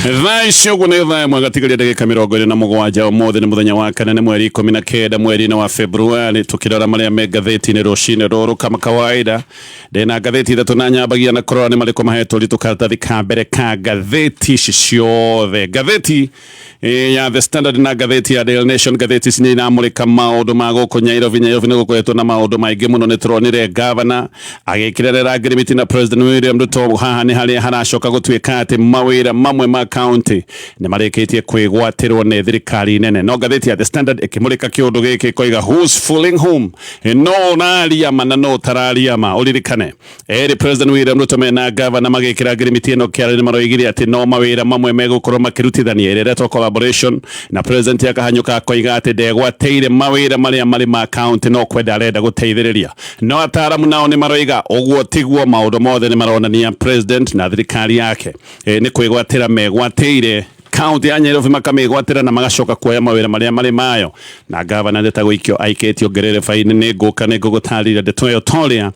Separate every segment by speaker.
Speaker 1: Thaa ici ũguo nĩ thaa ĩmwe gatigaria ndagĩka 27. Ũmũthĩ nĩ mũthenya wa kana, nĩ mweri 19 mweri-inĩ wa Februari. Tũkĩrora marĩa me ngathĩti-inĩ rũcinĩ rũrũ, kama kawaida ndĩna ngathĩti ithatũ na nyambagia na kũrora nĩ marĩkũ mahetwo ritũ karatathi ka mbere ka ngathĩti ici ciothe. Ngathĩti ya The Standard na ngathĩti ya Daily Nation, ngathĩti ici nĩ iramũrĩka maũndũ ma gũkũ Nyairobi. Nyairobi nĩ gũkoretwo na maũndũ maingĩ mũno. Nĩ tũronire gavana agĩkĩrerera ngirimiti na President William Ruto. Haha nĩ harĩa haracoka gũtuĩka atĩ mawĩra mamwe ma county nĩ marĩkĩtie kwĩgwatĩrwo nĩ thirikari nene. No ngathĩti ya The Standard ĩkĩmũrĩka kĩũndũ gĩkĩ ĩkoiga, "Who's fooling whom?" No ũraria ma na no ũtararia ma. Ũririkane erĩ President William Ruto mena gavana magĩkĩra ngirimiti ĩno kĩara nĩ maroigire atĩ no mawĩra mamwe megũkorwo makĩrutithania, ĩrĩa ĩretwo collaboration, na president akahanyũka akoiga atĩ ndegwatĩire mawĩra marĩa marĩ ma county, no kwenda arenda gũteithĩrĩria. No ataaramu nao nĩ maroiga ũguo tiguo. Maũndũ mothe nĩ maronania president na thirikari yake nĩ kwĩgwatĩra megwatĩire kaunti ya Nairobi, makamĩgwatĩra na magacoka kuoya mawĩra marĩa marĩ mayo, na gavana nĩ ta gũikio aikĩtio ngerereba-inĩ. Nĩ ngũka nĩ ngũgũtarĩria ndeto ĩyo torĩa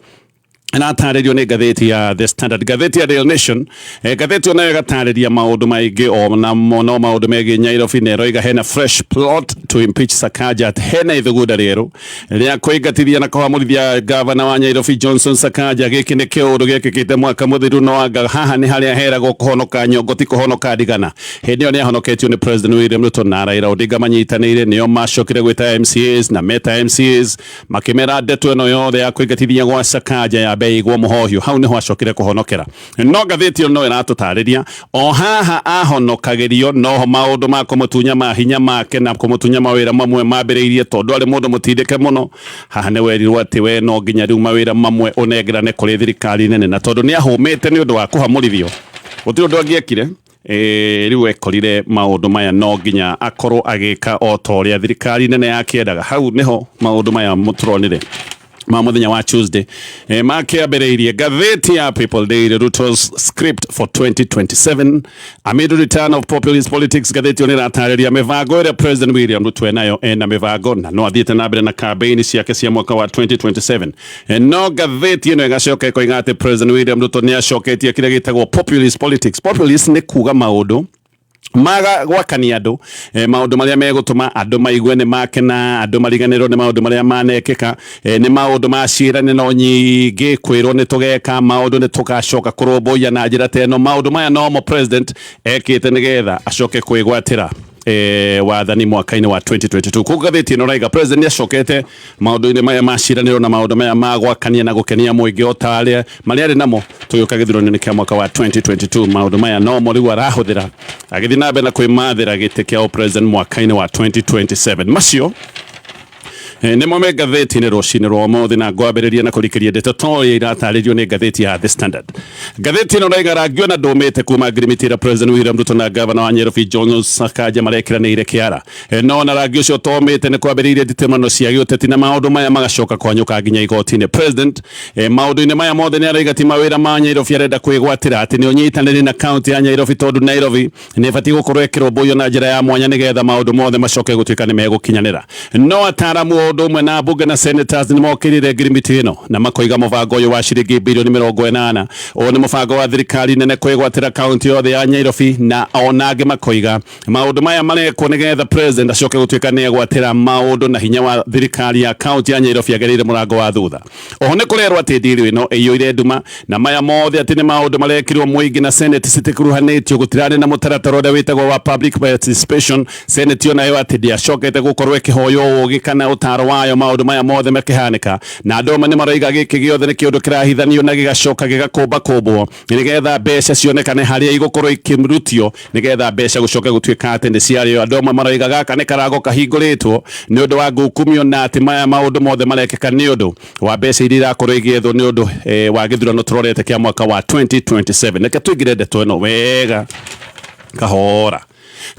Speaker 1: ĩratarĩrio nĩ ngathĩti ya The Standard. Ngathĩti ya Daily Nation, ngathĩti onayo ĩgatarĩria maũndũ maingĩ o namo no maũndũ megiĩ Nairobi, na ĩroiga hena fresh plot to impeach Sakaja, atĩ hena ithugunda rĩerũ rĩa kũingatithia na kũhamũrithia gavana wa Nairobi Johnson Sakaja. Gĩkĩ nĩ kĩũndũ gĩkĩkĩte mwaka mũthiru, no anga haha nĩ harĩa heragwo kũhonoka nyongo ti kũhonoka ndigana. Hĩndĩ ĩyo nĩ ahonoketio nĩ President William Ruto na Raila Odinga manyitanĩire, nĩo macokire gwĩta MCAs na meta MCAs makĩmera ndeto ĩno yothe ya kũingatithia gwa Sakaja ya ĩigwo mũhohio. Hau nĩho acokire kũhonokera. No ngathĩti ĩyo no ĩratũtarĩria o haha ahonokagĩrio noho maũndũ ma kũmũtunya mahinya make na kũmũtunya mawĩra mamwe mambĩrĩirie, tondũ arĩ mũndũ mũtindĩke mũno. Haha nĩ werirwo atĩ we no nginya rĩu mawĩra mamwe ũnengerane kũrĩ thirikari nene, na tondũ nĩ ahũmĩte nĩ ũndũ wa kũhamũrithio, gũtirĩ ũndũ angĩekire. Rĩu ekorire maũndũ maya no nginya akorwo agĩka o ta ũrĩa thirikari nene yakĩendaga. Hau nĩho maũndũ maya tũronire ma mũthenya wa Tuesday makĩambĩrĩirie. Ngathĩti ya People Daily, "Ruto's script for 2027 amid return of populist politics." Ngathĩti ĩyo nĩ ĩratarĩria mĩbango ĩrĩa President William Ruto enayo, ena mĩbango na no athiĩte na mbere na campaign ciake cia mwaka wa 2027. No ngathĩti ĩno ĩgacoka ĩkoiga atĩ President William Ruto nĩ acoketie kĩrĩa gĩtagwo populist politics. Populist nĩ kuga maũndũ maga gwakania andũ, maũndũ marĩa megũtũma andũ maigue nĩ makena, andũ mariganĩrwo nĩ maũndũ marĩa manekĩka. Nĩ maũndũ ma ciĩranĩro nyingĩ, kwĩrwo nĩ tũgeka maũndũ, nĩ tũgacoka kũrũmbũiya na njĩra ta ĩno. Maũndũ maya nomo president ekĩte nĩgetha acoke kwĩgwatĩra wathani mwaka-inĩ wa 2022. Koguo ngathĩti ĩno raiga president nĩ acokete maũndũ-inĩ maya ma ciĩranĩro na maũndũ maya ma gwakania na gũkenia mũingĩ, o ta arĩa marĩa arĩ namo tũgĩũka gĩthurano-inĩ kĩa mwaka wa 2022. Maũndũ maya nomo rĩu arahũthĩra agĩthiĩ na mbere na kwĩmathĩra gĩtĩ kĩa president mwaka-inĩ wa 2027. Macio nĩmo me ngathĩti-inĩ rũcinĩ rwa ũmũthĩ, na ngwambĩrĩria na kũrikĩria ndeto ta ũrĩa iratarĩrio nĩ ngathĩti ya The Standard. Ngathĩti ĩno raiga rangi ona ndũmĩte kuma ngirimiti ĩrĩa President William Ruto na gavana wa Nairobi Johnson Sakaja marekĩranĩire kĩara. No na rangi ũcio ũtomĩte, nĩ kwambĩrĩirie nditimano cia gĩũteti na maũndũ maya magacoka kũhanyũka nginya igoti-inĩ. President maũndũ-inĩ maya mothe nĩ araiga ti mawĩra ma Nairobi arenda kwĩgwatĩra, atĩ nĩ ũnyitanĩri na kaunti ya Nairobi, tondũ Nairobi nĩ ĩbatiĩ gũkorwo ĩkĩrũmbũiyo na njĩra ya mwanya nĩgetha maũndũ mothe macoke gũtuĩka nĩ megũkinyanĩra. No ataaramu o ũndũ ũmwe na mbunge na senators nĩ mokĩrĩire ngirimiti ĩno na makoiga mũbango ũyũ wa ciringi bilioni 80 ũyũ nĩ mũbango wa thirikari nene kwĩgwatĩra kaunti yothe ya Nairobi, na ona angĩ makoiga maũndũ maya marekwo nĩgetha president acoke gũtuĩka nĩ egwatĩra maũndũ na hinya wa thirikari ya kaunti ya Nairobi agereire mũrango wa thutha. Oho nĩ kũrerwo atĩ ndiri ĩno ĩiyũire nduma na maya mothe atĩ nĩ maũndũ marekirwo mũingĩ na senate citikuruhanĩtio, gũtirarĩ na mũtaratara ũrĩa wĩtagwo wa public participation. Senate onayo atĩ ndĩacokete gũkorwo ĩkĩhoywo ũgĩ kana ũtaro wayo maũndũ maya mothe makĩhanĩka, na andũ amwe nĩ maroiga gĩkĩ gĩothe nĩ kĩũndũ kĩrahithanio na gĩgacoka gĩgakũmbakũmbwo nĩgetha mbeca cionekane harĩa igũkorwo ikĩrutio, nĩgetha mbeca gũcoke gũtuĩka atĩ nĩ ciarĩo. Andũ amwe maroiga gaka nĩ karago kahingũrĩtwo nĩ ũndũ wa ngukumio, na atĩ maya maũndũ mothe marekĩka nĩ ũndũ wa mbeca iria irakorwo igĩethwo nĩ ũndũ wa gĩthurano tũrorete kĩa mwaka wa 2027. Reke tũingĩre ndeto ĩno wega kahora.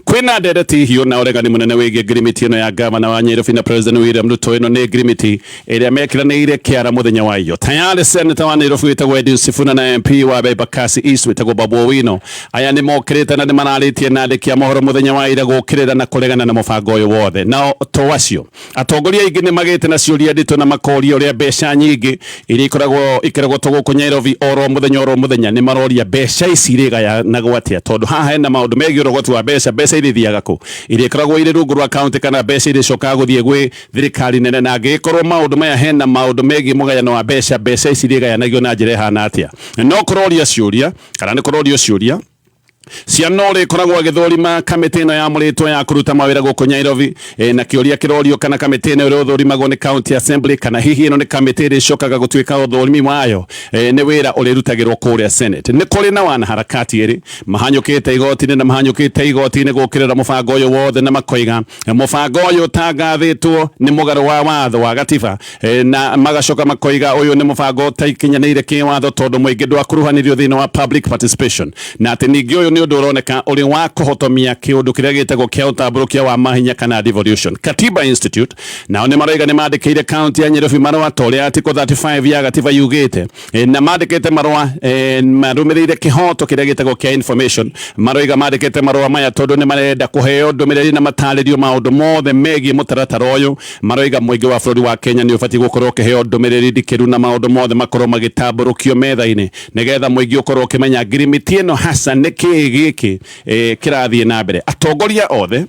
Speaker 1: Kwĩna ndereti hiũ na ũregani mũnene wĩgiĩ ngirimiti ĩno ya gavana wa Nyairobi na President William Ruto. Ĩno nĩ ngirimiti ĩrĩa mekĩranĩire kĩara mũthenya wa iyo. Tayari Senator wa Nairobi wĩtagwo Edwin Sifuna na MP wa Embakasi East wĩtagwo Babu Owino aya nĩ mokĩrĩte na nĩ mararĩtie na andĩki a mohoro mũthenya wa ira gũkĩrĩra na kũregana na mũbango ũyũ wothe. Nao to acio, atongoria aingĩ nĩ magĩte na ciũria nditũ na makoria ũrĩa mbeca nyingĩ iria ikoragwo ikĩrogotwo gũkũ Nairobi oro mũthenya oro mũthenya, nĩ maroria mbeca ici irĩgayanagwo atĩa, tondũ haha hena maũndũ megiĩ ũrogoti wa mbeca. Mbeca irĩthiaga kũ iria ikoragwo irĩ rungu rwa kaunti, kana mbeca irĩcokaga gũthiĩ gwĩ thirikari nene? Na angĩgĩkorwo maũndũ maya hena maũndũ megiĩ mũgayano wa mbeca, mbeca ici irĩgayanagio na njĩra ĩhana atĩa? No kũroria ciũria kana nĩ kũrorio ciũria ciana ũrĩa ĩkoragwo agĩthũrima kamĩtĩ ĩno yamũrĩtwo ya kũruta mawĩra gũkũ Nairobi. Na kĩũria kĩrorio kana kamĩtĩ ĩno ĩrĩũthũrimagwo nĩ county assembly, kana hihi ĩno nĩ kamĩtĩ ĩrĩcokaga gũtuĩka ũthũrimi wayo nĩ wĩra ũrĩrutagĩrwo kũrĩa Senate. Nĩ kũrĩ na wanaharakati erĩ mahanyũkĩte igoti-inĩ na mahanyũkĩte igoti-inĩ gũkĩrĩra mũbango ũyũ wothe, na makoiga mũbango ũyũ ũtangathĩtwo nĩ mũgarũ wa watho wa gatiba, na magacoka makoiga ũyũ nĩ mũbango ũtaikinyanĩire kĩwatho tondũ mũingĩ ndwakuruhanirio thĩinĩ wa public participation, na atĩ ningĩ ũyũ nĩ ũndũ ũroneka ũrĩ wa kũhotomia kĩũndũ kĩrĩa gĩtagwo kĩa ũtambũrũkia wa mahinya kana devolution. Katiba Institute nao nĩ maroiga nĩ mandĩkĩire kaunti ya Nairobi marũa ta ũrĩa article 35 ya gatiba yugĩte, na mandĩkĩte marũa marũmĩrĩire kĩhoto kĩrĩa gĩtagwo kĩa information. Maroiga mandĩkĩte marũa maya tondũ nĩ marenda kũheo ndũmĩrĩri na matarĩrio maũndũ mothe megiĩ mũtaratara ũyũ. Maroiga mũingĩ wa bũrũri wa Kenya nĩ ũbatiĩ gũkorwo ũkĩheo ndũmĩrĩri ndikĩru na maũndũ mothe makorwo magĩtambũrũkio metha-inĩ nĩgetha mũingĩ ũkorwo ũkĩmenya ngirimiti ĩno hasa nĩ kĩĩ gĩkĩ kĩrathiĩ na mbere. Atongoria othe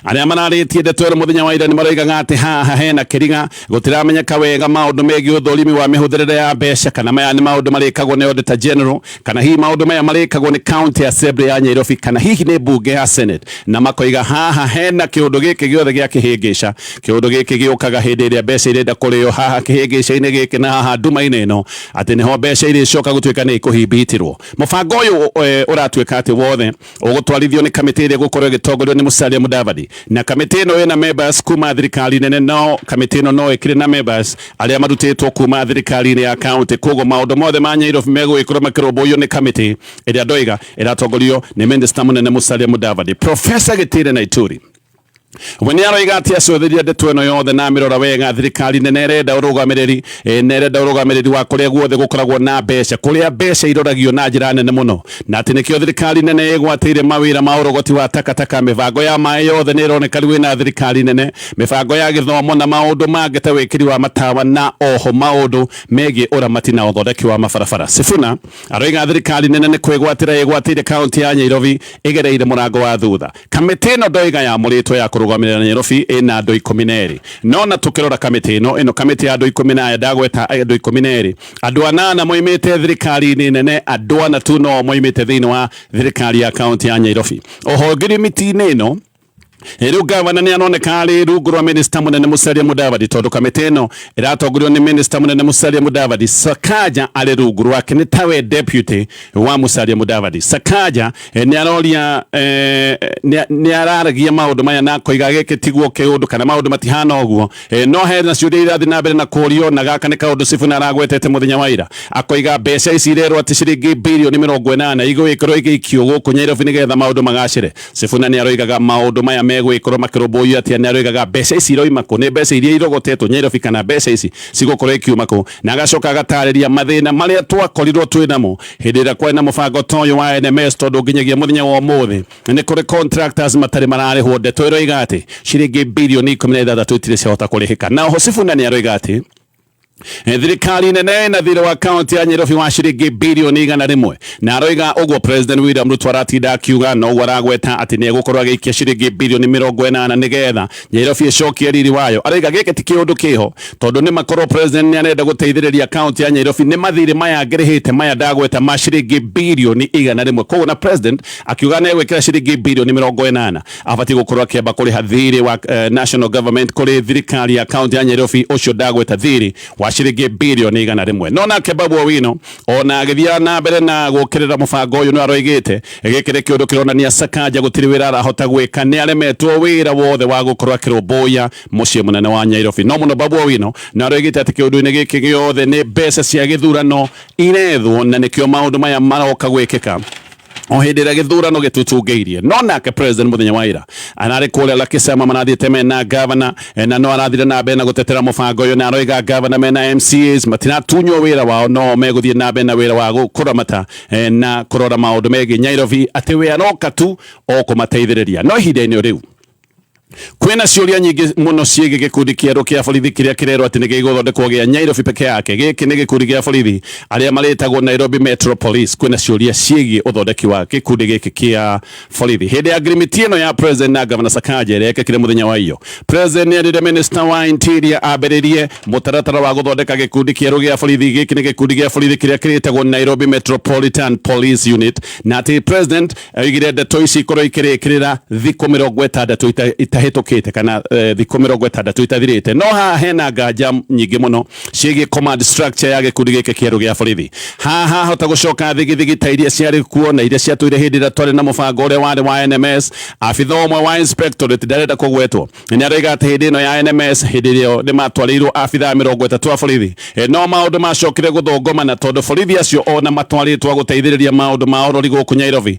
Speaker 1: arĩa mararĩtie ndeto ĩno mũthenya wa ira nĩ maroigaga atĩ haha hena kĩriga, gũtiramenyeka wega maũndũ megiĩ ũthũrimi wa mĩhũthĩrĩre ya mbeca, kana maya nĩ maũndũ marĩkagwo nĩ Auditor General, kana hihi maũndũ maya marĩkagwo nĩ County Assembly ya Nairobi, kana hihi nĩ mbunge ya Senate. Na makoiga haha hena kĩũndũ gĩkĩ gĩothe gĩa kĩhĩngĩca. Kĩũndũ gĩkĩ gĩũkaga hĩndĩ ĩrĩa mbeca irenda kũrĩo haha kĩhĩngĩca-inĩ gĩkĩ na haha nduma-inĩ ĩno, atĩ nĩho mbeca irĩcoka gũtuĩka nĩ ikũhimbitirwo. Mũbango ũyũ ũratuĩka atĩ wothe ũgũtwarithio nĩ kamĩtĩ ĩrĩa ĩgũkorwo ĩgĩtongorio nĩ Musalia Mudavadi, na kamĩtĩ ĩno ĩna members kuma thirikari nene, no kamĩtĩ ĩno no ĩkĩrĩ na members arĩa marutĩtwo kuma thirikari-inĩ ya county. Koguo maũndũ mothe ma Nairobi megũgĩkorwo makĩrũmbũiyo nĩ kamĩtĩ ĩrĩa ndoiga ĩratongorio nĩ minister mũnene Musalia Mudavadi. Professor Gitire Naituri we nĩ aroiga atĩ acũthĩria ndeto ĩno yothe na amĩrora wega, thirikari nene ĩrenda ũrũgamĩrĩri, na ĩrenda ũrũgamĩrĩri wa kũrĩa guothe gũkoragwo na mbeca, kũrĩa mbeca iroragio na njĩra nene mũno, na atĩ nĩkĩo thirikari nene ĩgwatĩire mawĩra ma ũrogoti wa takataka. Mĩbango ya maĩ yothe nĩ ĩroneka rĩu ĩna thirikari nene, mĩbango ya gĩthomo na maũndũ mangĩ ta wĩkĩri wa matawa, na oho maũndũ megiĩ ũramati na ũthondeki wa mabarabara. Sifuna aroiga thirikari nene nĩ kwĩgwatĩra ĩgwatĩire kaunti ya Nairobi ĩgereire mũrango wa thutha. Kamĩtĩ ĩno ndoiga yamũrĩtwo ya kũrũgamĩrĩra Nairobi ĩna andũ 12, no na tũkĩrora kamĩtĩ ĩno ĩno kamĩtĩ ya andũ 10 na aya ndagweta, andũ 12, andũ anana moimĩte thirikari-inĩ nene, andũ ana tu no moimĩte thĩinĩ wa thirikari ya kaunti ya Nairobi. Oho ngirimiti-inĩ ĩno rĩu gavana nĩ aroneka arĩ rungu rwa minista mũnene Musalia Mudavadi, tondũ kamĩtĩ ĩno ĩratongorio nĩ minista mũnene Musalia Mudavadi. Sakaja arĩ rungu rwake, nĩ tawe deputy wa Musalia Mudavadi. Sakaja nĩ aroria, nĩ araragia maũndũ maya na akoiga gĩkĩ tiguo kĩũndũ kana maũndũ matihana ũguo, no hena ciũria irathiĩ na mbere na kũrio, na gaka nĩ kaũndũ Sifuna aragwetete mũthenya wa ira, akoiga mbeca ici irerwo atĩ ciringi birioni 80 igũgĩkorwo igĩikio gũkũ Nairobi nĩgetha maũndũ magacĩre. Sifuna nĩ aroigaga maũndũ maya megũgĩkorwo makĩrũmbũiyo atĩa, nĩ aroigaga mbeca ici iroima kũ, nĩ mbeca iria irogotetwo Nairobi kana mbeca ici cigũkorwo ikiuma kũ, na agacoka agatarĩria mathĩna marĩa twakorirwo twĩ namo hĩndĩ ĩrĩa kwarĩ na mũbango ta ũyũ wa NMS, tondũ nginyagia mũthenya wa ũmũthĩ nĩ kũrĩ contractors matarĩ mararĩhwo. Ndeto ĩroiga atĩ ciringi birioni 16 itirĩ ciahota kũrĩhĩka. Na oho Sifuna nĩ aroiga atĩ thirikari nene ĩna thirĩ wa kaunti ya Nairobi wa ciringi birioni 100, na aroiga ũguo President William Ruto aratinda akiuga noguo aragweta atĩ nĩ egũkorwo agĩikia ciringi birioni 80 nĩgetha Nairobi ĩcokie riri wayo. Aroiga gĩkĩ ti kĩũndũ kĩho tondũ nĩ makorwo president nĩ arenda gũteithĩrĩria kaunti ya Nairobi nĩ mathirĩ maya angĩrĩhĩte maya ndagweta ma ciringi birioni 100. Koguo na president akiuga nĩ egwĩkĩra ciringi birioni 80, abatiĩ gũkorwo akĩamba kũrĩha thirĩ wa national government kũrĩ thirikari ya kaunti ya Nairobi ũcio ndagweta, thirĩ wa ciringi birioni 100. No nake Babu Owino ona agĩthiaga na mbere na gũkĩrĩra mũbango ũyũ, nĩ aroigĩte gĩkĩ nĩ kĩũndũ kĩronania Sakaja gũtirĩ wĩra arahota gwĩka, nĩ aremetwo wĩra wothe wa gũkorwo akĩrũmbũiya mũciĩ mũnene wa Nairobi. No mũno Babu Owino nĩ aroigĩte atĩ kĩũndũ-inĩ gĩkĩ gĩothe nĩ mbeca cia gĩthurano irethwo, na nĩkĩo maũndũ maya maroka gwĩkĩka. O hĩndĩ ĩrĩa gĩthurano gĩtutungĩirie. No nake president mũthenya wa ira ararĩ kũrĩa Lakisama, marathiĩte mena gavana, na no arathire na mbere na gũtetera mũbango ũyũ, na aroiga gavana mena MCAs matiratunywo wĩra wao, no megũthiĩ na mbere na wĩra wa kũramata na kũrora maũndũ megiĩ Nyairobi, atĩ we aroka tu o kũmateithĩrĩria. No ihinda-inĩ rĩu kwĩna ciũria nyingĩ mũno ciĩgiĩ gĩkundi kĩerũ kĩa borithi kĩrĩa kĩrerwo atĩ nĩ gĩgũthondekwo gĩa Nyairobi peke yake. Gĩkĩ nĩ gĩkundi gĩa borithi arĩa marĩtagwo Nairobi Metro Police. Kwĩna ciũria ciĩgiĩ ũthondeki wa gĩkundi gĩkĩ kĩa borithi. Hĩndĩ ya ngirimiti ĩno ya President na Governor Sakaja ĩrĩa yekĩkire mũthenya wa iyo, President nĩ erire Minister wa Interior ambĩrĩrie mũtaratara wa gũthondeka gĩkundi kĩerũ gĩa borithi. Gĩkĩ nĩ gĩkundi gĩa borithi kĩrĩa kĩrĩtagwo Nairobi Metropolitan Police Unit, na atĩ President oigire ndeto ici ikorwo ikĩrĩkĩrĩra thikũ 60 itahĩtũkĩte kana thikũ 60 itathirĩte. No haha hena nganja nyingĩ mũno ciĩgiĩ command structure ya gĩkundi gĩkĩ kĩerũ gĩa borithi. Haha hota gũcoka thigithigi ta iria ciarĩ kuo na iria ciatũire hĩndĩ ĩrĩa twarĩ na mũbango ũrĩa warĩ wa NMS. Abitha ũmwe wa inspectorate ndarenda kũgwetwo nĩ aroiga atĩ hĩndĩ ĩno ya NMS, hĩndĩ ĩrĩa nĩ matwarĩirwo abithaa 30 a borithi, no maũndũ macokire gũthũngũmana, tondũ borithi acio ona matwarĩtwo gũteithĩrĩria maũndũ ma ũrori gũkũ Nairobi,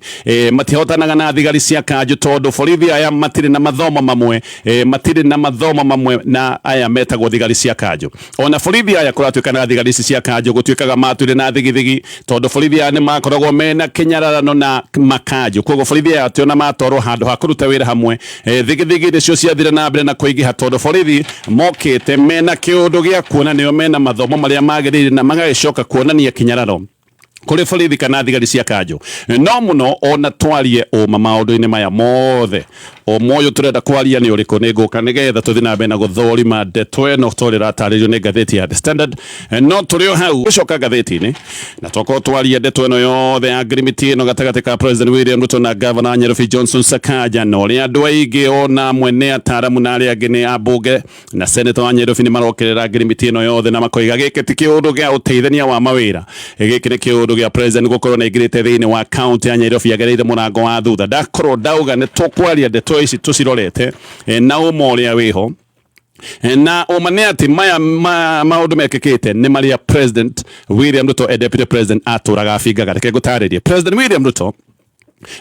Speaker 1: matihotanaga na thigari cia kanjũ, tondũ borithi aya matirĩ na mathomo mamwe, matirĩ na mathomo mamwe na aya metagwo thigari cia kanjũ. Ona borithi aya kũratuĩka na thigari ici cia kanjũ gũtuĩkaga matũire na thigithigi, tondũ borithi aya nĩ makoragwo mena kĩnyararano na makanjũ. Koguo borithi aya atĩ ona matwarwo handũ ha kũruta wĩra hamwe, thigithigi nĩcio ciathire na mbere na kũingĩha, tondũ borithi mokĩte mena kĩũndũ gĩa kuona nĩo mena mathomo marĩa magĩrĩire na magagĩcoka kuonania kĩnyararo kũrĩ borithi kana thigari cia kanjũ. No mũno ona twarie ũma maũndũ-inĩ maya mothe, ũma ũyũ tũrenda kwaria nĩ ũrĩkũ? Nĩ ngũka nĩgetha tũthiĩ na mbere na gũthũrima ndeto ĩno tondũ ĩratarĩrio nĩ ngathĩti ya The Standard. No tũrĩ o hau gũcoka ngathĩti-inĩ na twakorwo twaria ndeto ĩno yothe ya ngirimiti ĩno gatagatĩ ka President William Ruto na Governor Nairobi Johnson Sakaja, na ũrĩa andũ aingĩ ona amwe nĩ ataramu na arĩa angĩ nĩ ambunge na senator wa Nairobi nĩ marokerera ngirimiti ĩno yothe na makoiga gĩkĩ ti kĩũndũ gĩa ũteithania wa mawĩra, gĩkĩ nĩ kĩũndũ gĩa president gũkorwo nĩ aingĩrĩte thĩinĩ wa county ya Nairobi agereire mũrango wa thutha. Ndakorwo ndauga nĩ tũkwaria ndeto ici tũcirorete na ũma ũrĩa wĩho, na ũma nĩ atĩ maya maũndũ mekĩkĩte nĩ marĩa President William Ruto e deputy president atũraga abingaga. Reke ngũtarĩrie. President William Ruto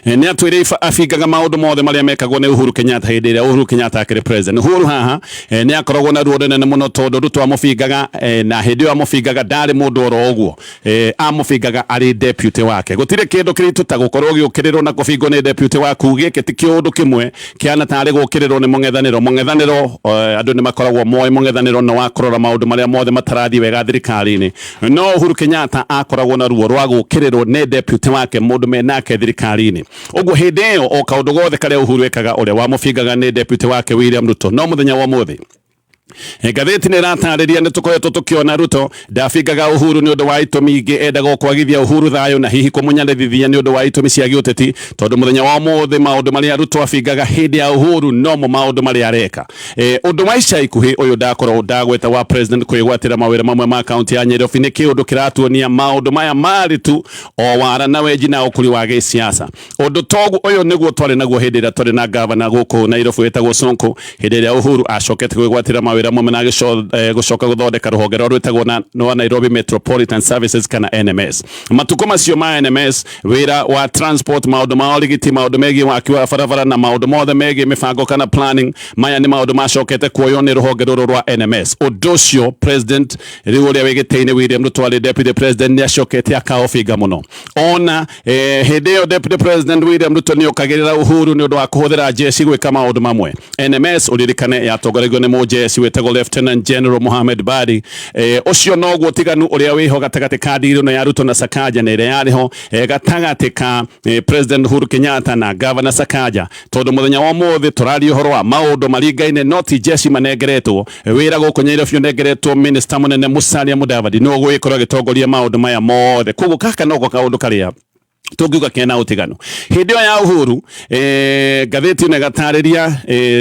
Speaker 1: nĩ atwĩre abingaga maũndũ mothe marĩa mekagwo nĩ Uhuru Kenyatta hĩndĩ ĩrĩa Uhuru Kenyatta akĩrĩ president. Uhuru haha nĩ akoragwo na ruo rũnene mũno, tondũ Ruto amũbingaga, na hĩndĩ ĩyo amũbingaga ndarĩ mũndũ oro ũguo, amũbingaga arĩ deputy wake. Gũtirĩ kĩndũ kĩritũ ta gũkorwo ũgĩũkĩrĩrwo na kũbingwo nĩ deputy waku. Gĩkĩ ti kĩũndũ kĩmwe kĩana tarĩ gũkĩrĩrwo nĩ mũng'ethanĩro. Mũng'ethanĩro, andũ nĩ makoragwo moĩ mũng'ethanĩro no wa kũrora maũndũ marĩa mothe matarathiĩ wega thirikari-inĩ. No Uhuru Kenyatta akoragwo na ruo rwa gũkĩrĩrwo nĩ deputy wake, mũndũ menake thirikari-inĩ. Ũguo hĩndĩ ĩyo o kaũndũ gothe karĩa Uhuru ekaga, ũrĩa wamũbingaga nĩ deputy wake William Ruto. No mũthenya wa ũmũthĩ ngathĩti nĩ ĩratarĩria nĩ tũkoretwo tũkĩona Ruto ndabingaga Uhuru nĩ ũndũ wa itũmi ingĩ, endaga o kwagithia Uhuru thayũ na hihi kũmũnyararithia nĩ ũndũ wa itũmi cia gĩũteti, tondũ mũthenya wa ũmũthĩ maũndũ marĩa Ruto abingaga hĩndĩ ya Uhuru nomo maũndũ marĩa areka. Ũndũ wa ica ikuhĩ ũyũ ndakorwo ndagweta wa president kwĩgwatĩra mawĩra mamwe ma kaunti ya Nairobi nĩ kĩũndũ kĩratuonia maũndũ maya marĩ tu o wara na wenji na ũkũri wa gĩsiasa. Ũndũ toguo ũyũ nĩguo twarĩ naguo hĩndĩ ĩrĩa twarĩ na gavana gũkũ Nairobi wĩtagwo Sonko, hĩndĩ ĩrĩa Uhuru acokete kwĩgwatĩra mawĩra mamwe na gũcoka gũthondeka rũhonge rwa rwĩtagwo rwa Nairobi Metropolitan Services kana NMS. Matukũ macio ma NMS, wĩra wa transport, maũndũ ma ũrigiti, maũndũ megiĩ waki wa barabara na maũndũ mothe megiĩ mĩbango kana planning, maya nĩ maũndũ macokete kuoywo nĩ rũhonge rũrũ rwa NMS. Ũndũ ũcio president rĩu ũrĩa wĩ gĩtĩ-inĩ William Ruto arĩ deputy president nĩ acokete akaũbinga mũno. Ona hĩndĩ ĩyo deputy president William Ruto nĩ okagĩrĩra Uhuru nĩ ũndũ wa kũhũthĩra jeshi gwĩka maũndũ mamwe. NMS ũririkane yatongoragio nĩ mũjeshi wĩtagwo Lieutenant General Mohamed Badi. Ũcio noguo ũtiganu ũrĩa wĩho gatagatĩ ka ndiri ĩno ya Ruto na Sakaja na ĩrĩa yarĩ ho gatagatĩ ka President Uhuru Kenyatta na Governor Sakaja, tondũ mũthenya wa ũmũthĩ tũraria ũhoro wa maũndũ maringaine no ti jeshi manengeretwo wĩra gũkũ Nairobi, ũnengeretwo minister mũnene Musalia Mudavadi nĩwe ũgũgĩkorwo agĩtongoria maũndũ maya mothe. Koguo gaka noko kaũndũ karĩa tũngiuga kena ũtiganu hĩndĩ ĩyo ya Uhuru. Ngathĩti ĩno ĩgatarĩria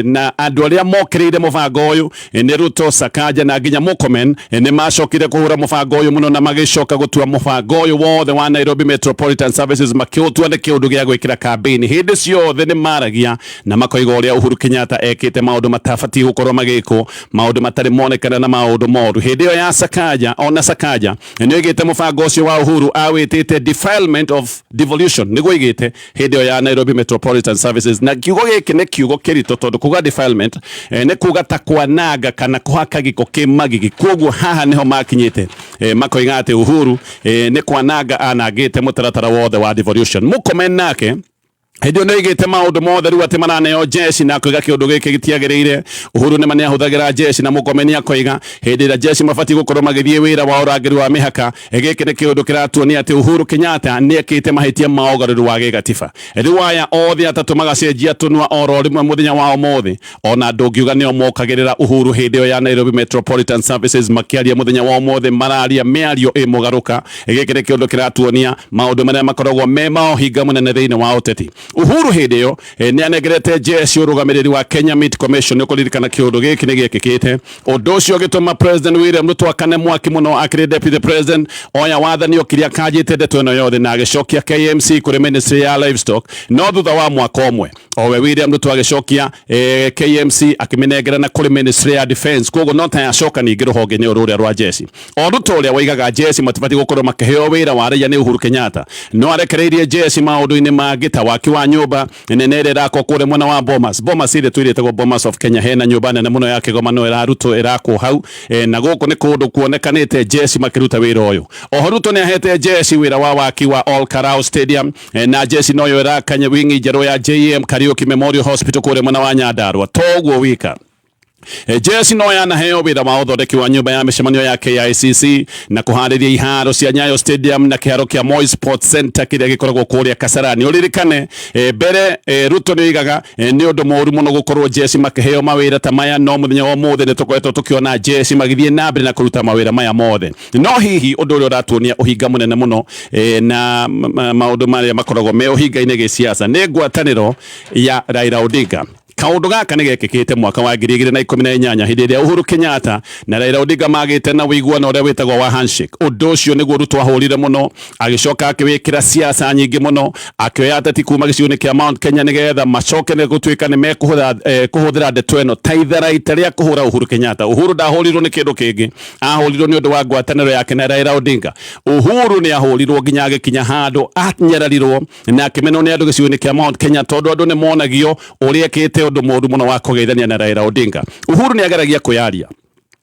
Speaker 1: na andũ arĩa mokĩrĩire mũbango ũyũ nĩ Ruto, Sakaja na nginya Murkomen nĩ macokire kũhũra mũbango ũyũ mũno na magĩcoka gũtua mũbango ũyũ wothe wa Nairobi Metropolitan Services makĩũtua nĩ kĩũndũ gĩa gwĩkĩra kambĩini. Hĩndĩ ciothe nĩ maragia na makoiga ũrĩa Uhuru Kenyatta ekĩte maũndũ matabatiĩ gũkorwo magĩkwo, maũndũ matarĩ monekana na maũndũ moru hĩndĩ ĩyo ya Sakaja. Ona Sakaja nĩ oigĩte mũbango ũcio wa Uhuru awĩtĩte defilement of Devolution nĩguo igĩte hĩndĩ ĩyo ya Nairobi Metropolitan Services. Na kiugo gĩkĩ nĩ kiugo kĩritũ tondũ kuga defilement nĩ kuga ta kwananga kana kũhaka gĩko kĩ magigi. Kwoguo haha nĩho makinyĩte, makoiga atĩ Uhuru nĩ kwananga anangĩte mũtaratara wothe wa devolution. Murkomen nake hĩndĩ ĩyo nĩoigĩte maũndũ mothe rĩu atĩ maraneo jeshi, na akoiga kĩũndũ gĩkĩ gĩtiagĩrĩire. Uhuru nĩma nĩahũthagĩra jeshi, na Murkomen akoiga hĩndĩ ĩrĩa jeshi mabatiĩ gũkorwo magĩthiĩ wĩra wa ũrangĩri wa mĩhaka. Gĩkĩ nĩ kĩũndũ kĩratuonia atĩ Uhuru Kenyatta nĩekĩte mahĩtia ma ũgarũri wa gĩgatiba. Rĩu aya othe atatũ magacenjia tũnua oro rĩmwe mũthenya wa ũmũthĩ. Ona ndũngiuga nĩo mokagĩrĩra Uhuru hĩndĩ ĩyo ya Nairobi Metropolitan Services. Makĩaria mũthenya wa ũmũthĩ mararia mĩario ĩ mũgarũka. Gĩkĩ nĩ kĩũndũ kĩratuonia maũndũ marĩa makoragwo me ma ũhinga mũnene thĩinĩ wa ũteti. Uhuru hĩndĩ ĩyo nĩ anengerete jeshi ũrũgamĩrĩri wa Kenya Meat Commission. Nĩ ũkũririkana kĩũndũ gĩkĩ nĩ gĩekĩkĩte. Ũndũ ũcio ũgĩtũma President William Ruto akane mwaki mũno akĩrĩ deputy president. Oya wathani okire akanjĩte ndeto ĩno yothe na agĩcokia KMC kũrĩ ministry ya livestock. No thutha wa mwaka ũmwe owe William Ruto agĩcokia KMC akĩmĩnengerana kũrĩ ministry ya defense. Koguo no ta yacoka ningĩ rũhonge-inĩ rũrĩa rwa jeshi. O Ruto ũrĩa waigaga jeshi matibatiĩ gũkorwo makĩheo wĩra wa raia nĩ Uhuru Kenyatta, no arekereirie jeshi maũndũ-inĩ mangĩ ta waki wa nyũmba nene ĩrĩa ĩrakwo kũrĩa mwena wa Bomas. Bomas ĩrĩa twĩrĩtagwo Bomas of Kenya, hena nyũmba nene mũno ya kĩgomano ĩrarutwo ĩrakwo hau, na gũkũ nĩ kũndũ kuonekanĩte jeshi makĩruta wĩra ũyũ. Oho Ruto nĩ ahete jeshi wĩra wa waki wa Ol Kalou Stadium, na jeshi noyo ĩraka wingi njerũ ya JM Kariuki Memorial Hospital kũrĩa mwena wa Nyandarua. Toguo wika, jeshi no yanaheo wĩra wa ũthondeki wa nyũmba ya mĩcemanio ya KICC na kũharĩria iharo cia Nyayo Stadium na kĩharo kĩa Moi Sports Center kĩrĩa gĩkoragwo kũrĩa Kasarani. Ũririkane mbere Ruto nĩ oigaga nĩ ũndũ mũũru mũno gũkorwo jeshi makĩheo mawĩra ta maya, no mũthenya wa ũmũthĩ nĩ tũkoretwo tũkĩona jeshi magĩthiĩ na mbere na kũruta mawĩra maya mothe. No hihi ũndũ ũrĩa ũratuonia ũhinga mũnene mũno na maũndũ marĩa makoragwo me ũhinga-inĩ gĩsiasa nĩ ngwatanĩro ya Raila Odinga. Kaũndũ gaka nĩ gekĩkĩte mwaka wa 2018 hĩndĩ ĩrĩa Uhuru Kenyatta na Raila Odinga magĩte na ũiguano ũrĩa wĩtagwo wa handshake. Ũndũ ũcio nĩguo Ruto ahũrire mũno, agĩcoka akĩwĩkĩra siasa nyingĩ mũno, akĩoya ateti kuma gĩcigo-inĩ kĩa Mount Kenya nĩgetha macoke nĩ gũtuĩka nĩ mekũhũthĩra ndeto ĩno ta itharaita rĩa kũhũra Uhuru Kenyatta. Uhuru ndahũrirwo nĩ kĩndũ kĩngĩ, ahũrirwo nĩ ũndũ wa ngwatanĩro yake na Raila Odinga. Uhuru nĩ ahũrirwo nginya agĩkinya handũ anyararirwo na akĩmenwo nĩ andũ gĩcigo-inĩ kĩa Mount Kenya tondũ andũ nĩ monagio ũrĩa ekĩte ũndũ mũũru mũno wa kũgeithania na Raila Odinga. Uhuru nĩ ageragia kwĩyaria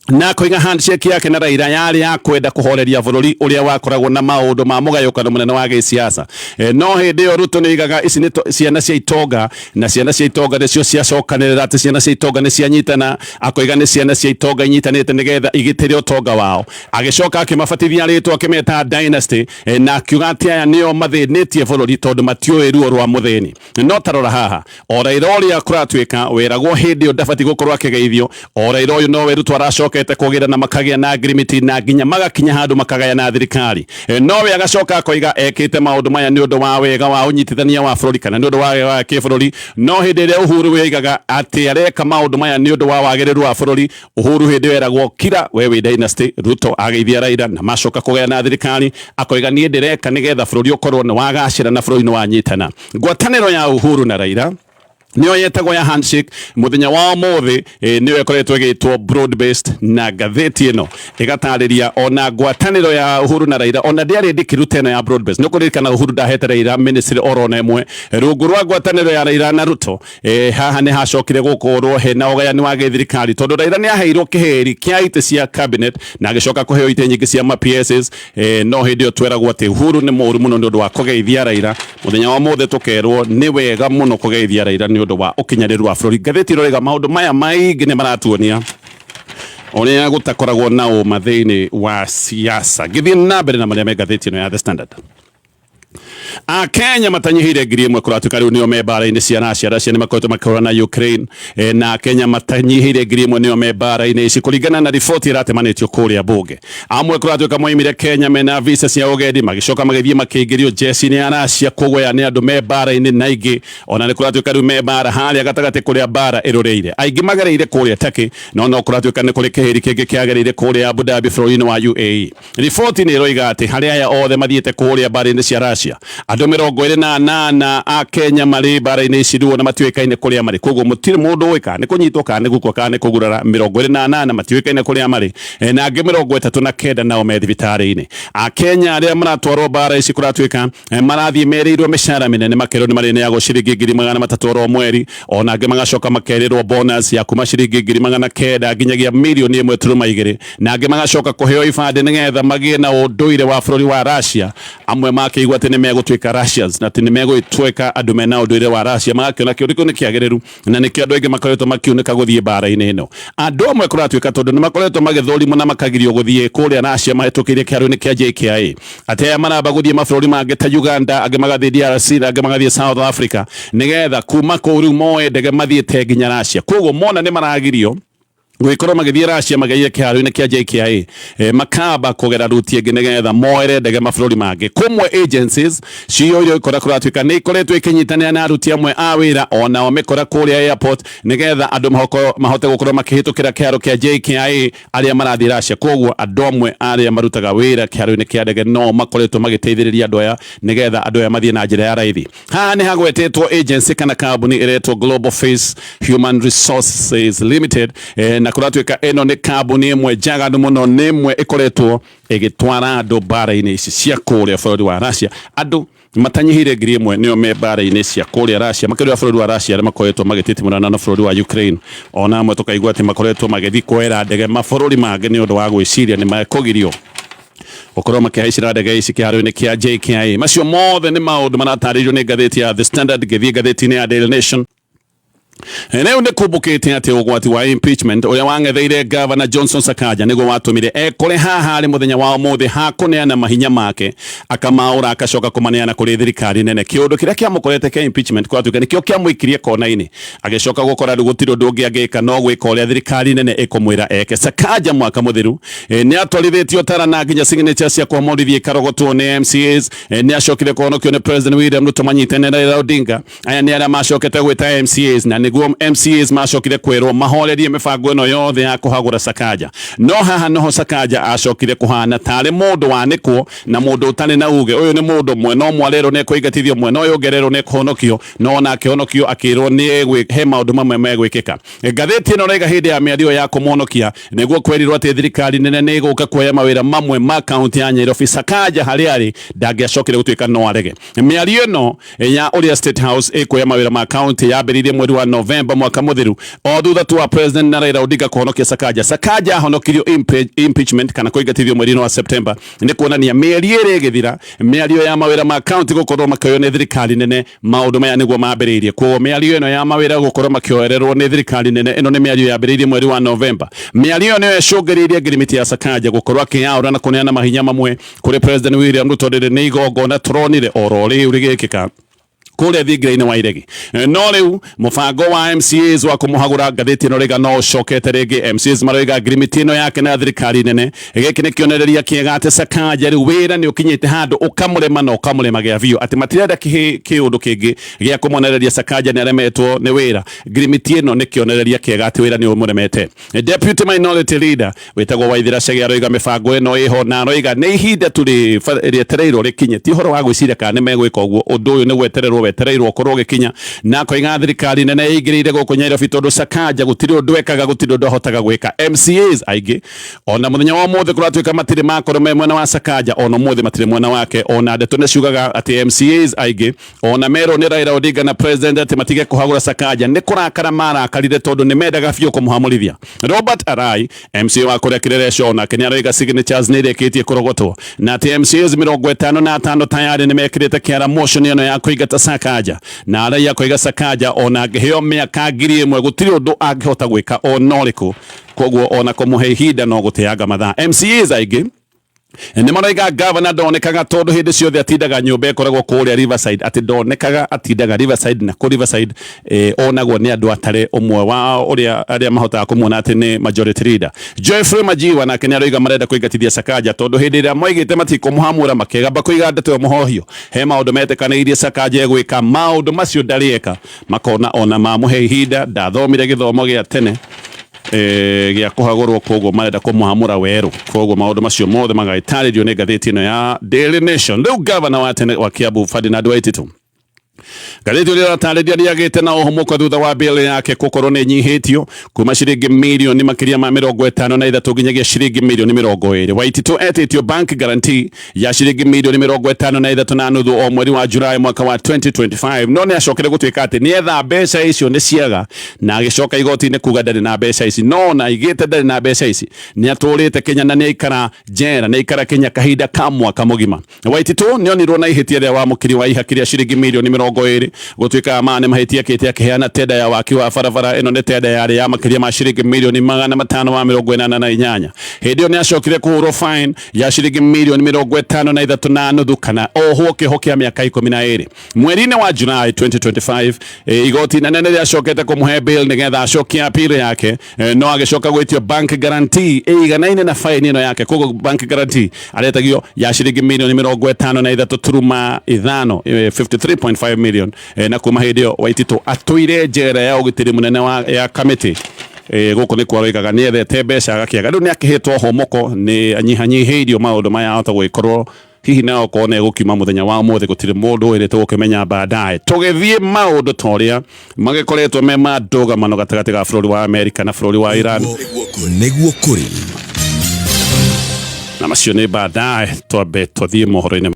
Speaker 1: na akoiga handshake yake na Raila yarĩ ya kwenda kũhoreria bũrũri ũrĩa wakoragwo na maũndũ ma mũgayũkano mũnene wa gĩsiasa. No hĩndĩ ĩyo Ruto nĩ oigaga ici nĩ ciana cia itonga, na ciana cia itonga nĩcio ciacokanĩrĩra, atĩ ciana cia itonga nĩ cianyitana. Akoiga nĩ ciana cia itonga inyitanĩte nĩgetha igitĩre ũtonga wao. Agĩcoka akĩmabatithia rĩtwa akĩmeta dynasty, na akiuga atĩ aya nĩo mathĩnĩtie bũrũri tondũ matiũĩ ruo rwa mũthĩni. No tarora haha, o Raila ũrĩa kũratuĩka weragwo hĩndĩ ĩyo ndabatiĩ gũkorwo akĩgeithio, o Raila ũyũ nowe Ruto aracokete kũgĩra na makagĩa na ngirimiti na nginya magakinya handũ makagayana thirikari. Nowe agacoka akoiga ekĩte maũndũ maya nĩ ũndũ wa wega wa ũnyitithania wa bũrũri kana nĩ ũndũ wa wega wa kĩbũrũri. No hĩndĩ ĩrĩa Uhuru we oigaga atĩ areka maũndũ maya nĩ ũndũ wa wagĩrĩru wa bũrũri, Uhuru hĩndĩ ĩyo eragwo kira we wĩ dynasty. Ruto ageithia Raila na macoka kũgayana thirikari, akoiga niĩ ndĩreka nĩgetha bũrũri ũkorwo nĩ wagacĩra na bũrũri nĩ wanyitana. Ngwatanĩro ya Uhuru na Raila nĩyo yetagwo ya handshake. Mũthenya wa ũmũthĩ nĩyo ĩkoretwo ĩgĩtwo broad based, na ngathĩti ĩno ĩgatarĩria ona ngwatanĩro ya Uhuru na Raila ona ndĩarĩ ndĩkĩru ta ĩno ya broad based. Nĩ ũkũririkana Uhuru ndahete Raila ministry oro na ĩmwe. Rungu rwa ngwatanĩro ya Raila na Ruto, haha nĩ hacokire gũkorwo hena ũgayani wa gĩthirikari tondũ Raila nĩ aheirwo kĩhĩri kĩa itĩ cia cabinet na agĩcoka kũheo itĩ nyingĩ cia ma PSs. No hĩndĩ ĩyo tweragwo atĩ Uhuru nĩ mũũru mũno nĩ ũndũ wa kũgeithia Raila. Mũthenya wa ũmũthĩ tũkerwo nĩ wega mũno kũgeithia Raila nĩ ũndũ wa ũkinyanĩru wa bũrũri. Ngathĩti ĩrorega maũndũ maya maingĩ nĩ maratuonia ũrĩa gũtakoragwo na ũma thĩinĩ wa siasa. Ngĩthiĩ na mbere na marĩa me ngathĩti ĩno ya The Standard, Akenya matanyihĩire 1,000 kũratuĩka rĩu nĩo me mbara-inĩ cia Russia. Russia nĩ makoretwo makĩhũrana na Ukraine, na Akenya matanyihĩire 1,000 nĩo me mbara-inĩ ici kũringana na riboti ĩratemanĩtio kũrĩa bunge. Amwe kũratuĩka moimire Kenya mena visa cia ũgendi magĩcoka magĩthiĩ makĩingĩrio jeshi-inĩ ya Russia, koguo aya nĩ andũ me mbara-inĩ, na aingĩ ona nĩ kũratuĩka rĩu me mbara harĩa gatagatĩ kũrĩa mbara ĩrũrĩire. Aingĩ magereire kũrĩa Turkey, no kũratuĩka nĩ kũrĩ kĩhĩri kĩngĩ kĩagereire kũrĩa Abu Dhabi bũrũri-inĩ wa UAE. Riboti nĩ ĩroiga atĩ harĩ aya othe mathiĩte kũrĩa mbara-inĩ cia Russia, Andũ 28 a Kenya marĩ mbara-inĩ ici ruo na matiũĩkaine kũrĩa marĩ. Koguo mũtirĩ mũndũ ũĩ kana nĩ kũnyitwo kana nĩ gũkua kana nĩ kũgurara. 28 matiũĩkaine kũrĩa marĩ, na angĩ 39 nao me thibitarĩ-inĩ. Akenya arĩa maratwarwo mbara ici kũratuĩka marathiĩ merĩirwo mĩcara mĩnene, makerwo nĩ marĩneagwo ciringi 300,000 oro mweri, ona angĩ magacoka makerĩrwo bonus ya kuma ciringi 900,000 nginyagia 1.2 million, na angĩ magacoka kũheo ibandĩ nĩgetha magĩe na ũndũire wa bũrũri wa Russia. Amwe makĩigua atĩ nĩ megũtuĩka Russians na atĩ nĩ megũtuĩka andũ mena ũndũire wa Russia, magakĩona kĩũndũ kĩu nĩ kĩagĩrĩru, na nĩkĩo andũ aingĩ makoretwo makiunĩka gũthiĩ mbara-inĩ ĩno. Andũ amwe kũratuĩka tondũ nĩ makoretwo magĩthũrimwo na makagirio gũthiĩ kũrĩa Russia mahĩtũkĩire kĩharo-inĩ kĩa JKIA, atĩ aya maramba gũthiĩ mabũrũri mangĩ ta Uganda, angĩ magathiĩ DRC na angĩ magathiĩ South Africa, nĩgetha kuma kũu rĩu moe ndege mathiĩte nginya Russia. Koguo mona nĩ maragirio gũgĩkorwo magĩthiĩ Russia magereire kĩharo-inĩ kĩa JKIA, makamba kũgera ruti ĩngĩ nĩgetha moere ndege mabũrũri mangĩ. Kũmwe agencies ciyũire ikora kũratuĩka nĩ ikoretwo ikĩnyitanĩra na aruti amwe a wĩra onao mĩkora kũrĩa airport, nĩgetha andũ mahote gũkorwo makĩhĩtũkĩra kĩharo kĩa JKIA arĩa marathiĩ Russia. Koguo andũ amwe arĩa marutaga wĩra kĩharo-inĩ kĩa ndege no makoretwo magĩteithĩrĩria andũ aya nĩgetha andũ aya mathiĩ na njĩra ya raithi. Haha nĩ hagwetetwo agency kana kambuni ĩretwo Global Face Human Resources Limited, na kũratuĩka ĩno nĩ kambuni ĩmwe njaganu mũno, nĩ ĩmwe ĩkoretwo ĩgĩtwara andũ mbara-inĩ ici cia kũrĩa bũrũri wa Russia. Andũ matanyihĩire 1,000 nĩo me mbara-inĩ cia kũrĩa Russia, makĩria bũrũri wa Russia arĩa makoretwo magĩtitimũrana na bũrũri wa Ukraine. Ona amwe tũkaigua atĩ makoretwo magĩthiĩ kuoera ndege mabũrũri mangĩ nĩ ũndũ wa gwĩciria nĩ mekũgirio gũkorwo makĩhaicĩra ndege ici kĩharo-inĩ kĩa JKIA. Macio mothe nĩ maũndũ maratarĩirio nĩ ngathĩti ya The Standard. Ngĩthiĩ ngathĩti-inĩ ya Daily Nation, rĩu nĩ kumbũkĩte atĩ ũgwati wa impeachment ũrĩa wang'etheire Governor Johnson Sakaja nĩguo watũmire ekore haha arĩ mũthenya wa ũmũthĩ hakũneana mahinya make, akamaũra, akacoka kũmaneana kũrĩ thirikari nene. Kĩũndũ kĩrĩa kĩamũkorete kĩa impeachment kũratuĩka nĩkĩo kĩamũikirie kona-inĩ, agĩcoka gũkora rĩu gũtirĩ ũndũ ũngĩ angĩka no gwĩka ũrĩa thirikari nene ĩkũmwĩra eke. Sakaja mwaka mũthiru nĩ atwarithĩtio tara na nginya signature cia kũhomorithia ikarogotwo nĩ MCAs. Nĩ acokire kũhonokio nĩ President William Ruto manyitene na Raila Odinga. Aya nĩ arĩa macokete gwĩta MCAs, na nĩguo MCAs macokire kwĩrwo mahorerie mĩbango ĩno yothe ya kũhagũra Sakaja. No haha noho Sakaja acokire kũhana tarĩ mũndũ wanĩkwo na mũndũ ũtarĩ na uge. Ũyũ nĩ mũndũ mwena ũmwe arerwo nĩ ekũingatithio, mwena ũyũ ũngĩ arerwo nĩ ekũhonokio, no ona akĩhonokio akĩrwo nĩ he maũndũ mamwe megwĩkĩka. Ngathĩti ĩno raiga hĩndĩ ya mĩario ya kũmũhonokia nĩguo kwerirwo atĩ thirikari nene nĩ ĩgũka kuoya mawĩra mamwe ma kaunti ya Nairobi. Sakaja harĩa arĩ ndangĩacokire gũtuĩka no arege. Mĩario ĩno ya ũrĩa State House ĩkuoya mawĩra ma kaunti yambĩrĩirie mweri wa Novemba mwaka mũthiru, o thutha tu wa President na Raila Odinga kũhonokia Sakaja. Sakaja ahonokirio impeachment kana kũingatithio mweri-inĩ wa September. Nĩ kuonania mĩeri ĩrĩ ĩgĩthira, mĩario ya mawĩra ma kaunti gũkorwo makĩoywo nĩ thirikari nene, maũndũ maya nĩguo mambĩrĩirie. Koguo mĩario ĩno ya mawĩra gũkorwo makĩoererwo nĩ thirikari nene, ĩno nĩ mĩario yambĩrĩirie mweri wa Novemba. Mĩario ĩyo nĩyo ĩcũngĩrĩirie ngirimiti ya Sakaja gũkorwo akĩyaũra na kũneana mahinya mamwe kũrĩ President William Ruto. Rĩrĩ nĩ igongona tũronire oro rĩu rĩgĩkĩka kũrĩa thingira-inĩ wa iregi. No rĩu mũbango wa MCAs wa kũmũhagũra, ngathĩti ĩno rĩga no ũcokete rĩngĩ. MCAs maroiga ngirimiti ĩno yake na thirikari nene, gĩkĩ nĩ kĩonereria kĩega atĩ Sakaja rĩu wĩra nĩ ũkinyĩte handũ ũkamũrema na ũkamũrema gĩa biũ, atĩ matirenda kĩũndũ kĩngĩ gĩa kũmonereria Sakaja nĩ aremetwo nĩ wĩra. Ngirimiti ĩno nĩ kĩonereria kĩega atĩ wĩra nĩ ũmũremete. Deputy Minority Leader wĩtagwo Waithira Chege aroiga mĩbango ĩno ĩho, na aroiga nĩ ihinda tu rĩetereirwo rĩkinye, ti ũhoro wa gwĩciria kana nĩ megwĩka ũguo, ũndũ ũyũ nĩ gwetererwo wetereirwo ũkorwo ũgĩkinya. Na akoiga thirikari nene ĩingĩrĩire gũkũ Nairobi tondũ Sakaja gũtirĩ ũndũ ekaga, gũtirĩ ũndũ ahotaga gwĩka. MCAs aingĩ ona mũthenya wa ũmũthĩ kũratuĩka matirĩ makorwo me mwena wa Sakaja, ona ũmũthĩ matirĩ mwena wake. Ona ndeto nĩ ciugaga atĩ MCAs aingĩ ona merwo nĩ Raila Odinga na President atĩ matige kũhagũra Sakaja, nĩ kũrakara marakarire tondũ nĩ mendaga biũ kũmũhamũrithia. Robert Arai, MCA wa kũrĩa Kĩrĩreco, onake nĩ aroiga signatures nĩ irĩkĩtie kũrogotwo na atĩ MCAs 55 tayari nĩ mekĩrĩte kĩara motion ĩno ya kũingata Sakaja. Na Arai akoiga Sakaja ona angĩheo mĩaka 1,000 gũtirĩ ũndũ angĩhota gwĩka ona ũrĩkũ, koguo ona kũmũhe ihinda no gũteanga mathaa. MCAs aingĩ nĩ maroiga gavana ndonekaga tondũ hĩndĩ ciothe atindaga nyũmba ĩkoragwo kũrĩa Riverside, atĩ ndonekaga, atindaga Riverside, na kũ Riverside onagwo nĩ andũ atare ũmwe wa ũrĩa arĩa mahotaga kũmuona atĩ nĩ majority leader. Geoffrey Majiwa nake nĩ aroiga marenda kũingatithia Sakaja tondũ hĩndĩ ĩrĩa moigĩte matikũmũhamũra makĩgamba kũiga ndeto ĩyo mũhohio, he maũndũ metĩkanĩirie Sakaja egwĩka, maũndũ macio ndarĩ eka, makona ona mamũhe ihinda ndathomire gĩthomo gĩa tene. Gĩa kũhagũrwo, koguo marenda kũmũhamũra werũ. Koguo maũndũ macio mothe magagĩtarĩrio nĩ ngathĩti ĩno ya Daily Nation. Rĩu gavana wa tene wa Kiambu Ferdinand Waititu, ngathĩti ĩrĩa ĩratarĩria nĩ agĩte na ũhũmũko thutha wa bail yake gũkorwo nĩ ĩnyihĩtio kuma ciringi mirioni makĩria ma 53 nginyagia ciringi mirioni 20. Waititu etĩtio bank guarantee ya ciringi mirioni 53.5 o mweri wa Julai mwaka wa 2025, no nĩ acokire gũtuĩka atĩ nĩ etha mbeca icio nĩ ciaga, na agĩcoka igoti-inĩ kuga ndarĩ na mbeca ici. No na aigĩte ndarĩ na mbeca ici, nĩ atũrĩte Kenya na nĩ aikara njera, nĩ aikara Kenya kahinda ka mwaka mũgima. Waititu nĩ onirwo na ihĩtia rĩa wamũkĩri wa ihaki rĩa ciringi mirioni 20. Gũtuĩkaga maya nĩ mahĩtia akĩte akĩheana tenda ya waki wa barabara. Ĩno nĩ tenda yarĩ ya makĩria ma ciringi mirioni 588. Hĩndĩ ĩyo nĩ acokire kũhũrwo fine ya ciringi mirioni 53.5 kana ohwo kĩoho kĩa mĩaka 12. Mweri-inĩ wa July 2025, igoti inene nĩ rĩacokete kũmũhe bail nĩgetha acokie appeal yake, no agĩcoka gwĩtio bank guarantee ĩiganaine na fine ĩno yake. Koguo bank guarantee aretagio ya ciringi mirioni 53.5, 53.5 million. Na kuma hĩndĩ ĩyo Waititu atũire njera ya ũgitĩri mũnene wa ya Kamiti. Gũkũ nĩkuo aroigaga nĩ ethete mbeca agakĩaga. Rĩu nĩ akĩhĩtwo hũmũko, nĩ anyihanyihĩirio maũndũ maya, ahota gũgĩkorwo hihi na okorwo nĩ egũkiuma mũthenya wa ũmũthĩ, gũtirĩ mũndũ ũĩ, tũgũkĩmenya baadaye. Tũgĩthiĩ maũndũ ta ũrĩa magĩkoretwo me ma ndũgamano gatagatĩ ga bũrũri wa Amerika na bũrũri wa Iran.
Speaker 2: Nĩguo kũrĩ.
Speaker 1: Na macio nĩ baadaye, twambe twathiĩ mohoro-inĩ.